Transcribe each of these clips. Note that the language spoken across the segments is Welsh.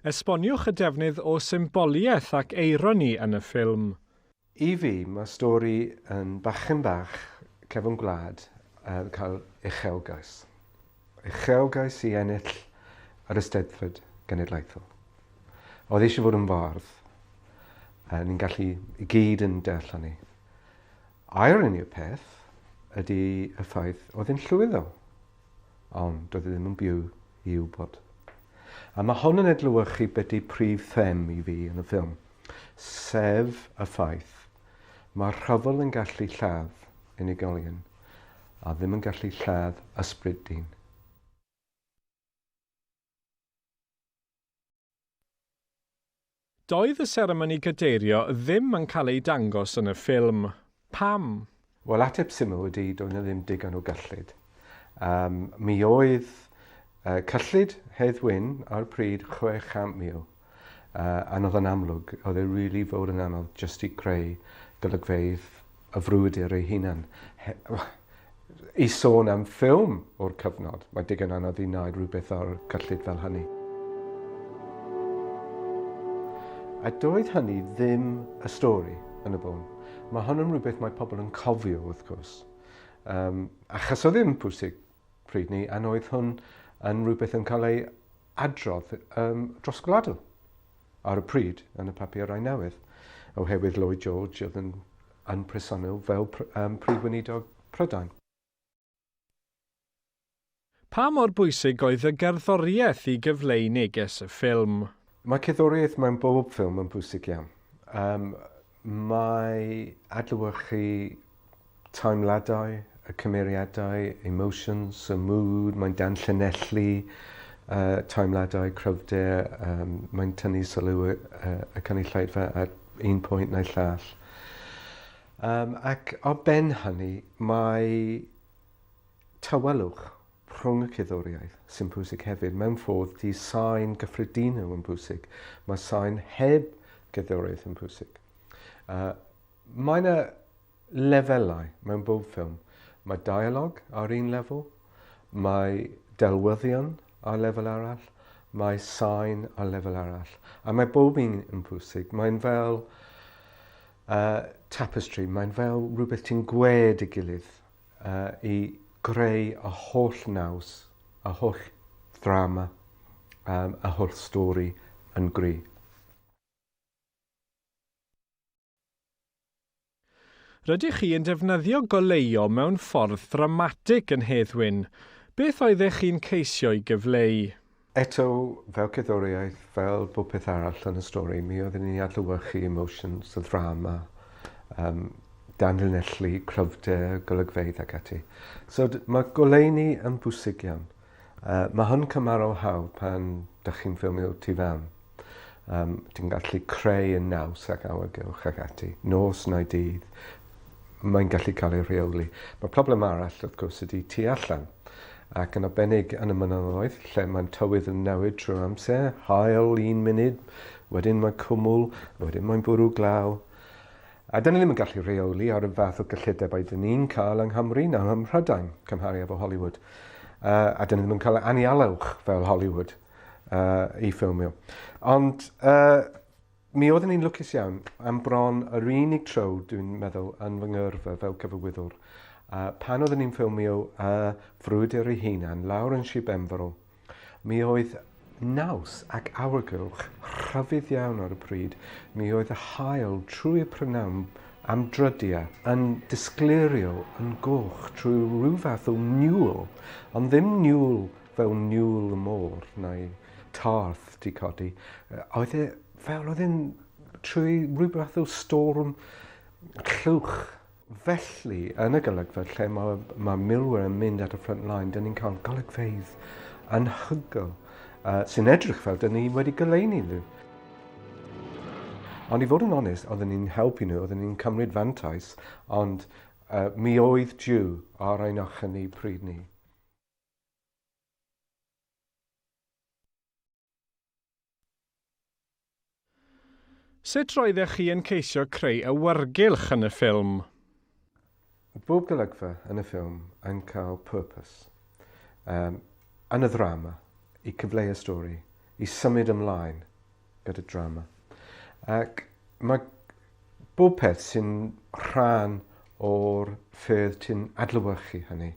Esboniwch y defnydd o symboliaeth ac eironi yn y ffilm. I fi, mae stori yn bachgen bach cefn gwlad yn cael uchelgais. Uchelgais i ennill yr Eisteddfod Genedlaethol. Oedd eisiau fod yn fardd. A ni'n gallu i gyd yn deall hynny. Irony y peth ydy y ffaith oedd e'n llwyddo. Ond doedd e ddim yn byw i wybod. A mae hwn yn adlewyrchu beth ydy prif them i fi yn y ffilm, sef y ffaith mae rhyfel yn gallu lladd unigolion a ddim yn gallu lladd ysbryd dyn. Doedd y seremoni gadeirio ddim yn cael ei dangos yn y ffilm. Pam? Wel, ateb syml ydy doedd 'na ddim digon o gyllid. Mi oedd cyllid Hedd Wyn ar y pryd 600,000, a oedd yn amlwg, oedd e really fod yn anodd jyst i creu golygfeydd y frwydr ei hunan. I sôn am ffilm o'r cyfnod, mae digon anodd i wneud rhywbeth ar cyllid fel hynny. A doedd hynny ddim y stori yn y bôn. Mae hwn yn rhywbeth mae pobl yn cofio, wrth gwrs. Achos oedd ddim pwysig pryd ni, a oedd hwn yn rhywbeth yn cael ei adrodd dros gwladol ar y pryd yn y papurau newydd, oherwydd Lloyd George oedd yn presennol fel prif weinidog Prydain. Pa mor bwysig oedd y gerddoriaeth i gyfleu neges y ffilm? Mae cerddoriaeth mewn bob ffilm yn bwysig iawn. Mae adlewyrchu teimladau, y cymeriadau, emotions, y mood, mae'n danllinellu teimladau, cryfder, mae'n tynnu sylw y cynulleidfa at un pwynt neu llall. Ac ar ben hynny, mae tawelwch rhwng y cerddoriaeth sy'n pwysig hefyd. Mewn ffordd, di sain gyffredinol yn bwysig. Mae sain heb gerddoriaeth yn bwysig. Mae yna lefelau mewn bob ffilm. Mae dialog ar un lefel, mae delweddion ar lefel arall, mae sain ar lefel arall. A mae bob un yn bwysig. Mae'n fel tapestry, mae'n fel rhywbeth ti'n gwed y gilydd i greu y holl naws, y holl ddrama, y holl stori yn gry. Rydych chi yn defnyddio goleuo mewn ffordd ddramatig yn Hedd Wyn. Beth oeddech chi'n ceisio i gyfleu? Eto, fel cerddoriaeth, fel bob peth arall yn y stori, mi oeddwn ni'n adlewyrchu emotions, y ddrama, danlinellu, cryfder, golygfeydd ac ati. So mae goleuni yn bwysig iawn. Mae hwn cymharol hawdd pan dych chi'n ffilmio tu fewn. Ti'n gallu creu y naws ac awyrgylch ac ati, nos neu dydd, mae'n gallu cael ei rheoli. Mae problem arall, wrth gwrs, ydy tu allan. Ac yn arbennig yn y mynyddoedd, lle mae'n tywydd yn newid trwy amser, haul un munud, wedyn mae cwmwl, wedyn mae'n bwrw glaw. A dyn ni ddim yn gallu rheoli ar y fath o gyllidebau dyn ni'n cael yng Nghymru na ym Mhrydain, cymharu efo Hollywood. A dyn ni ddim yn cael anialwch fel Hollywood i ffilmio. Ond mi oeddwn i'n lwcus iawn am bron yr unig tro, dwi'n meddwl, yn fy ngyrfa fel cyfarwyddwr. Pan oeddwn i'n ffilmio Frwydr ei hunan lawr yn Sir Benfro, mi oedd naws ac awyrgylch rhyfedd iawn ar y pryd. Mi oedd y haul trwy'r prynawn am drydiau yn disgleirio yn goch trwy rhyw fath o niwl, ond ddim niwl fel niwl y môr neu tarth di codi. Oedd e fel oedd e'n trwy rhyw fath o storm llwch. Felly, yn y golygfa lle mae milwyr yn mynd at y front line, dyn ni'n cael golygfeydd anhygoel sy'n edrych fel dyn ni wedi goleuni nhw. Ond i fod yn onest, oedden ni'n helpu nhw, oedden ni'n cymryd fantais, ond mi oedd dew ar ein ochr ni pryd ni. Sut roeddech chi yn ceisio creu awyrgylch yn y ffilm? Bob golygfa yn y ffilm yn cael purpose. Yn y ddrama, i cyfleu y stori, i symud ymlaen. gyda drama. Ac mae bob peth sy'n rhan o'r ffyrdd ti'n adlewyrchu hynny.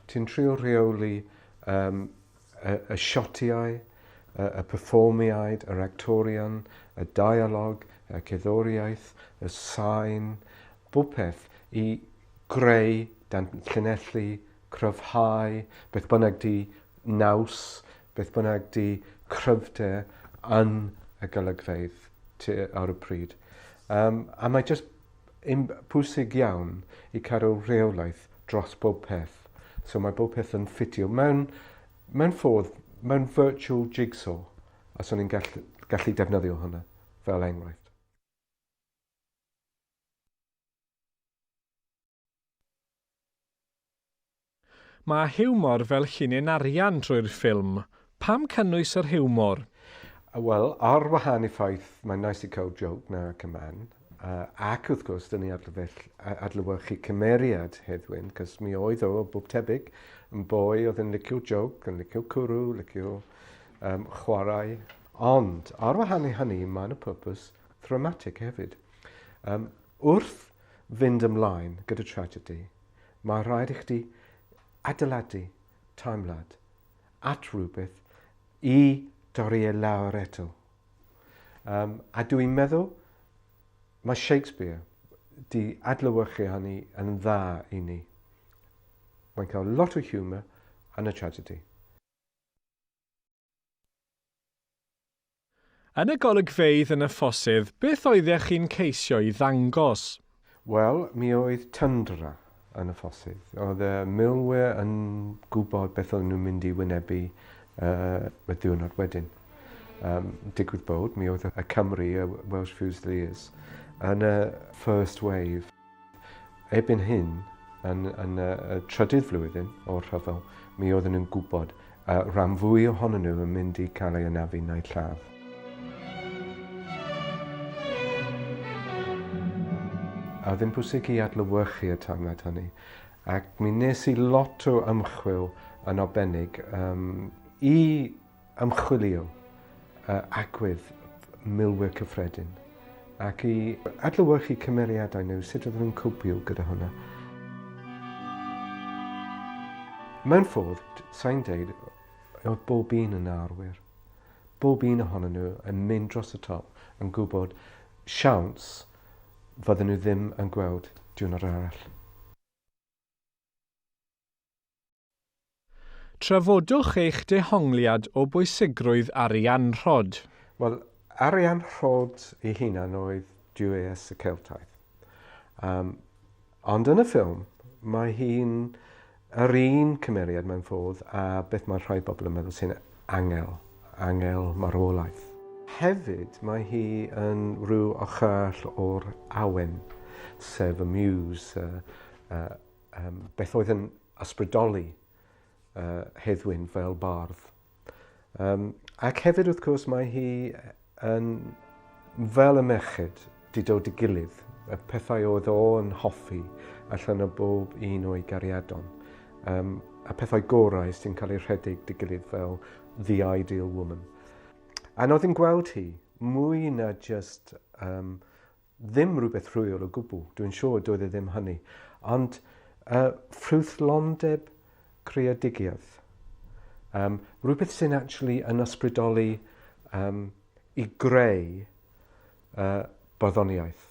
Ti'n trio rheoli y siotiau, y perfformiaid, yr actorion, y dialog, y cerddoriaeth, y sain, bob peth i greu, danllinellu, cryfhau, beth bynnag di naws, beth bynnag di cryfder yn y golygfeydd ar y pryd. A mae jyst pwysig iawn i cadw rheolaeth dros bob peth. So mae bob peth yn ffitio mewn ffordd, mewn virtual jigsaw, a so ni'n gallu defnyddio hwnna fel enghraifft. Mae hiwmor fel llinyn arian trwy'r ffilm. Pam cynnwys yr hiwmor? Wel, ar wahân i ffaith, mae'n nice i cael joke na ac y man, ac wrth gwrs, dyn ni adlewyrchu cymeriad Hedd Wyn, cos mi oedd o, bob tebyg, yn boi oedd yn licio joke, yn licio cwrw, licio chwarae. Ond, ar wahân i hynny, mae'n y pwrpas dramatic hefyd. Wrth fynd ymlaen gyda tragedy, mae rhaid i chdi adeiladu teimlad at rhywbeth i dorri e lawr eto. A dwi'n meddwl mae Shakespeare di adlewyrchu hynny yn dda i ni. Mae'n cael lot o humour yn y tragedy. Yn y golygfeydd yn y ffosydd, beth oeddech chi'n ceisio i ddangos? Wel, mi oedd tyndra yn y ffosydd. Oedd y milwyr yn gwybod beth oedden nhw'n mynd i wynebu y diwrnod wedyn. Digwydd bod, mi oedd y Cymru, y Welsh Fusiliers, yn y first wave. Erbyn hyn, yn y trydydd flwyddyn o'r rhyfel, mi oedden nhw'n gwybod rhan fwy ohonyn nhw yn mynd i cael ei anafu neu lladd. A oedd yn bwysig i adlewyrchu y teimlad hynny. Ac mi nes i lot o ymchwil yn arbennig i ymchwilio agwedd milwyr cyffredin ac i adlewyrchu cymeriadau nhw, sut oedden nhw'n cwpio gyda hwnna. Mewn ffordd, sa'n deud, oedd bob un yn arwyr. Bob un ohonyn nhw yn mynd dros y top yn gwybod siawns fydden nhw ddim yn gweld diwrnod arall. Trafodwch eich dehongliad o bwysigrwydd Arianrhod. Wel, Arianrhod ei hunan oedd duwies y Celtaidd. Ond yn y ffilm, mae hi'n yr un cymeriad mewn ffordd a beth mae rhai bobl yn meddwl sy'n angel, angel marwolaeth. Hefyd, mae hi yn rhyw ochr o'r awen, sef y muse, beth oedd yn ysbrydoli Hedd Wyn fel bardd. Ac hefyd, wrth gwrs, mae hi yn, fel y merched, di dod i gilydd, y pethau oedd o'n hoffi allan o bob un o'i gariadon. Y pethau gorau sy'n cael eu rhedeg dy gilydd fel the ideal woman. A oedd yn gweld hi mwy na just ddim rhywbeth rhywiol o gwbl. Dwi'n siŵr doedd e ddim hynny. Ond ffrwythlondeb creadigiaeth. Rhywbeth sy'n actually yn ysbrydoli i greu barddoniaeth.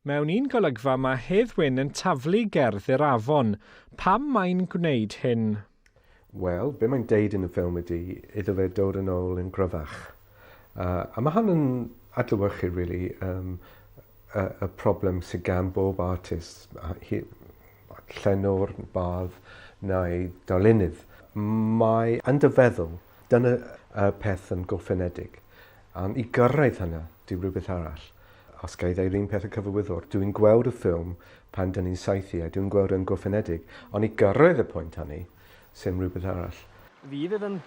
Mewn un golygfa mae Hedd Wyn yn taflu gerdd i'r afon. Pam mae'n gwneud hyn? Wel, be mae'n deud yn y ffilm ydy iddo fe dod yn ôl yn gryfach. A mae hwn yn adlewyrchu, really, y problem sydd gan bob artist, llenor, bardd neu darlunydd. Mae yn dy feddwl, dyna y peth yn gorffenedig. Ond i gyrraedd hynna, di rhywbeth arall. Os ga i ddeud un peth y cyfarwyddwr, dwi'n gweld y ffilm pan dyn ni'n saethu a dwi'n gweld yn gorffenedig, ond i gyrraedd y pwynt hynny, sy'n rhywbeth arall. Fi fydd yn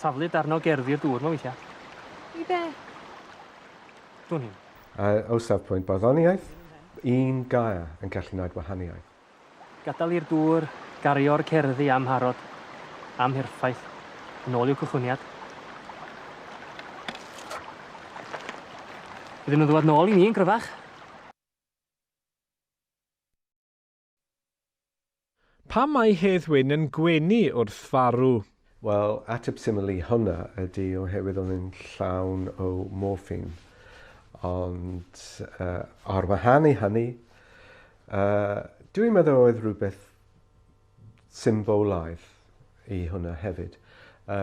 taflu darn o gerddi i'r dŵr yma weithiau. I be? Dwn i'm. O safbwynt barddoniaeth, un gair yn gallu gwneud wahaniaeth. Gadael i'r dŵr gario'r cerddi amharod, amherffaith. Yn ôl i'w cychwyniad. Iddyn nhw ddwad nôl i ni yn gryfach. Pam mae Hedd Wyn yn gwenu wrth farw? Wel, ateb syml i hwnna ydy oherwydd oedd yn llawn o morphine. Ond ar wahân i hynny, dwi'n meddwl oedd rhywbeth symbolaidd i hwnna hefyd.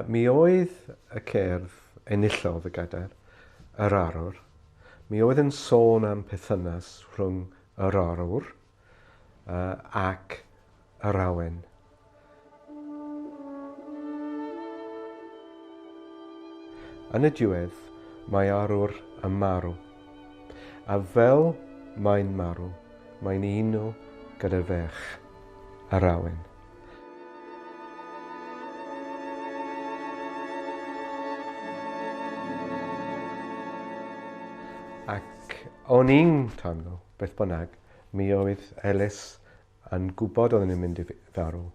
Mi oedd y cerdd enillodd y gadair, yr arwr. Mi oedd yn sôn am perthynas rhwng yr arwr ac yr awen. Yn y diwedd, mae arwr yn marw. A fel mae'n marw, mae'n uno gyda'r ferch, yr awen. Ac o'n i'n teimlo, beth bynnag, mi oedd Elis yn gwybod oedd yn mynd i farw,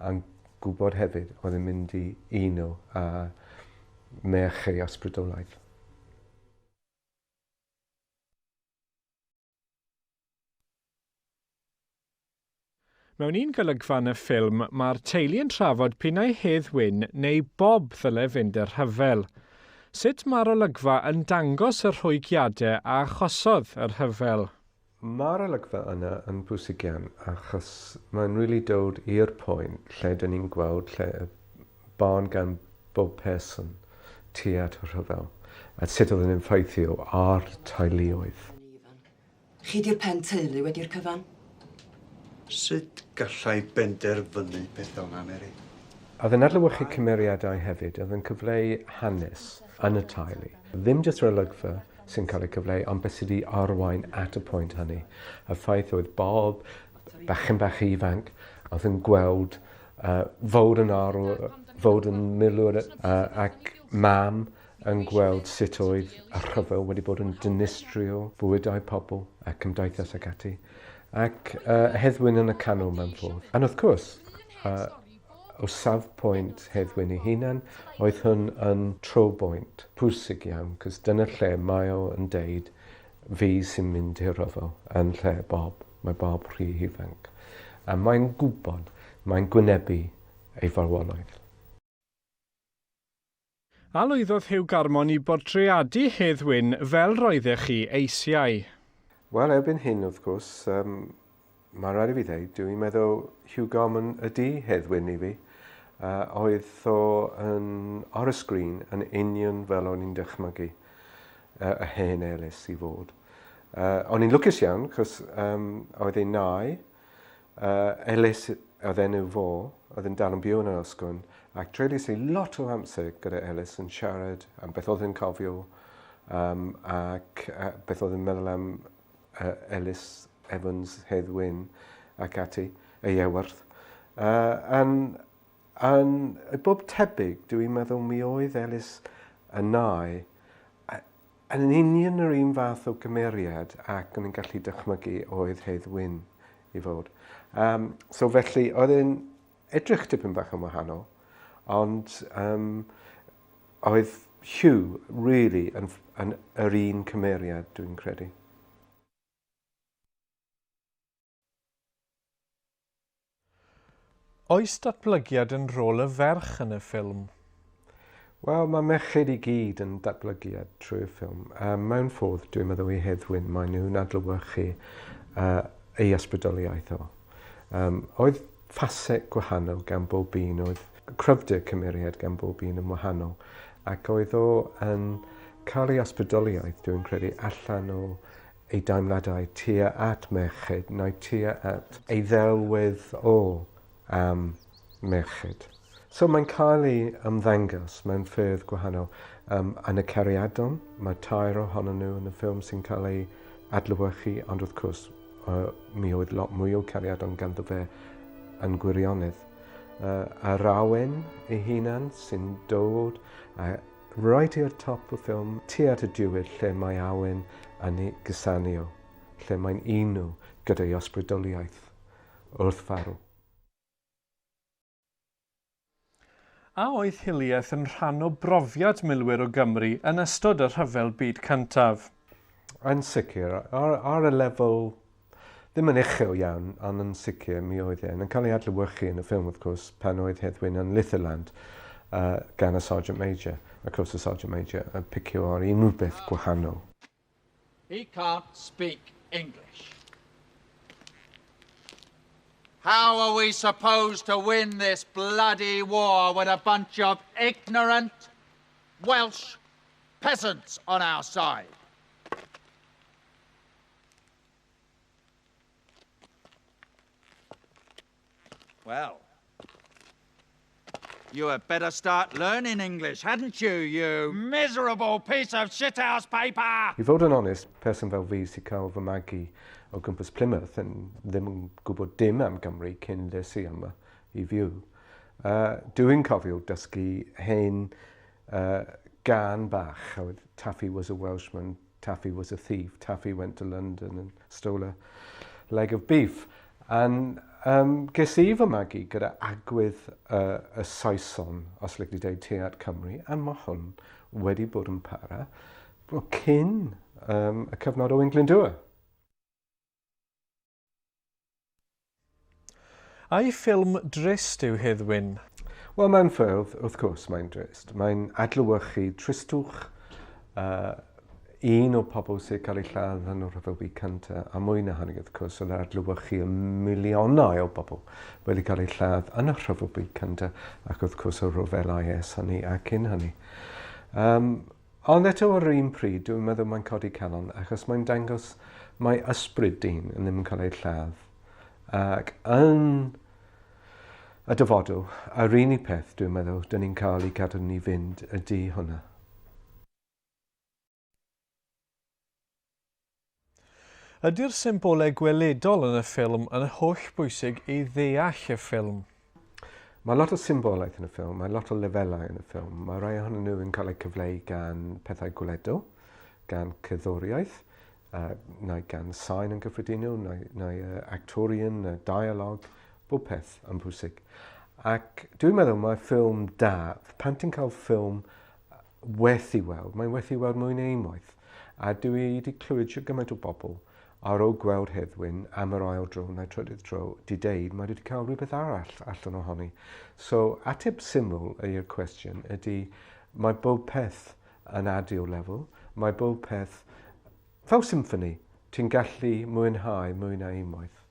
a'n gwybod hefyd oedd yn mynd i uno a merch ei ysbrydoliaeth. Mewn un golygfa yn y ffilm, mae'r teulu yn trafod p'un ai Hedd Wyn neu Bob ddyle fynd i'r rhyfel. Sut mae'r olygfa yn dangos y rhwygiadau a achosodd yr rhyfel? Mae'r olygfa yna yn bwysig iawn achos mae'n really dod i'r pwynt lle dyn ni'n gweld lle y barn gan bob person tuag at y rhyfel a sut oedd yn effeithio ar teuluoedd. Chi di'r pen teulu wedi'r cyfan? Sut gallai benderfynu peth fel 'na, Mary? Oedd yn adlewyrchu cymeriadau hefyd, oedd yn cyfleu hanes yn y teulu. Ddim jyst yr olygfa sy'n cael ei cyfleu, ond beth sydd wedi arwain at y pwynt hynny. Y ffaith oedd Bob, bachgen bach ifanc, oedd yn gweld fod yn arwr, fod yn milwr, ac mam yn gweld sut oedd y rhyfel wedi bod yn dinistrio bywydau pobl a cymdeithas ac ati. Ac Hedd Wyn yn y canol mewn ffordd. And wrth gwrs, o safpwynt Hedd Wyn ei hunan, oedd hwn yn trobwynt pwysig iawn, cos dyna lle mae o yn deud fi sy'n mynd i'r rhyfel yn lle Bob. Mae Bob rhy ifanc. A mae'n gwybod, mae'n gwynebu ei farwolaeth. A lwyddodd Huw Garmon i bortreadu Hedd Wyn fel roeddech chi eisiau? Wel, erbyn hyn, wrth gwrs, mae rhaid i fi ddeud, dwi'n meddwl Huw Garmon ydy Hedd Wyn i fi. Oedd o yn, ar y sgrin yn union fel o'n i'n dychmygu y hen Elis i fod. O'n i'n lwcus iawn, cos oedd ei nai, Elis oedd enw fo, oedd yn dal yn byw yn yr Ysgwrn, ac treuliais i lot o amser gyda Elis yn siarad am beth oedd yn cofio ac beth oedd yn meddwl am Elis Evans, Hedd Wyn ac ati, ei ewythr. And bob tebyg, dwi'n meddwl mi oedd Elis y nai yn union yr un fath o gymeriad ac o'n i'n gallu dychmygu oedd Hedd Wyn i fod. So felly, oedd e'n edrych tipyn bach yn wahanol, ond oedd Huw really yn yr un cymeriad, dwi'n credu. Oes datblygiad yn rôl y ferch yn y ffilm? Wel, mae merched i gyd yn datblygiad trwy'r ffilm. Mewn ffordd, dwi'n meddwl i Hedd Wyn, mae nhw'n adlewyrchu ei ysbrydoliaeth o. Oedd facet gwahanol gan bob un, oedd cryfder cymeriad gan bob un yn wahanol, ac oedd o yn cael ei ysbrydoliaeth, dwi'n credu, allan o ei deimladau tua at merched, neu tua at ei ddelwedd o am merched. So mae'n cael ei ymddangos mewn ffyrdd gwahanol. Yn y cariadon, mae tair ohonyn nhw yn y ffilm sy'n cael ei adlewyrchu, ond wrth gwrs, mi oedd lot mwy o cariadon ganddo fe yn gwirionedd. Yr awen ei hunan sy'n dod right i'r top y ffilm, tua at y diwedd lle mae awen yn ei gysanio, lle mae'n uno gyda'i ysbrydoliaeth wrth farw. A oedd hiliaeth yn rhan o brofiad milwyr o Gymru yn ystod y Rhyfel Byd Cyntaf? Yn sicr, ar y lefel ddim yn uchel iawn, ond yn sicr mi oedd e. Yn cael ei adlewyrchu yn y ffilm, wrth gwrs, pan oedd Hedd Wyn yn Litherland gan y Sergeant Major. Of course, y Sergeant Major yn picio ar unrhyw beth gwahanol. He can't speak English. How are we supposed to win this bloody war with a bunch of ignorant Welsh peasants on our side? Well, you had better start learning English, hadn't you, you miserable piece of shithouse paper? I fod yn onest, person fel fi sy'n cael fy magu o gwmpas Plymouth yn ddim yn gwybod dim am Gymru cyn des i yma i fyw. Dwi'n cofio dysgu hen gân bach. Oedd "Taffy was a Welshman, Taffy was a thief, Taffy went to London and stole a leg of beef." And ges i fy magu gyda agwedd y Saeson, os lici dweud, tuag at Cymru, a mae hwn wedi bod yn para cyn y cyfnod Owain Glyndŵr. Ai ffilm drist yw Hedd Wyn? Wel, mewn ffyrdd, wrth gwrs, mae'n drist. Mae'n adlewyrchu tristwch un o pobl sy'n cael ei lladd yn y Rhyfel Byd Cyntaf, a mwy na hynny, wrth gwrs, oedd adlewyrchu y miliynau o bobl wedi cael ei lladd yn y Rhyfel Byd Cyntaf, ac wrth gwrs y rhyfelau ers hynny a cyn hynny. Ond eto ar yr un pryd, dwi'n meddwl mae'n codi calon, achos mae'n dangos mae ysbryd dyn yn ddim yn cael ei lladd. Ac yn y dyfodol, yr unig peth dwi'n meddwl dyn ni'n cael ei gadw ni fynd ydy hwnna. Ydy'r symbolau gweledol yn y ffilm yn holl bwysig i ddeall y ffilm? Mae lot o symbolaeth yn y ffilm, mae lot o lefelau yn y ffilm. Mae rai ohonyn nhw yn cael eu cyfleu gan pethau gweledol, gan cerddoriaeth, neu gan sain yn gyffredinol, neu actorion, neu dialog, bob peth yn bwysig. Ac dwi'n meddwl mae ffilm da, pan ti'n cael ffilm werth i weld, mae'n werth i weld mwy na unwaith. A dwi wedi clywed shwt gymaint o bobl ar ôl gweld Hedd Wyn am yr ail dro neu trydydd tro, di deud mae wedi cael rhywbeth arall allan ohoni. So, ateb syml i'r cwestiwn ydy mae bob peth yn adio lefel, mae bob peth fel symffoni, ti'n gallu mwynhau mwy na unwaith.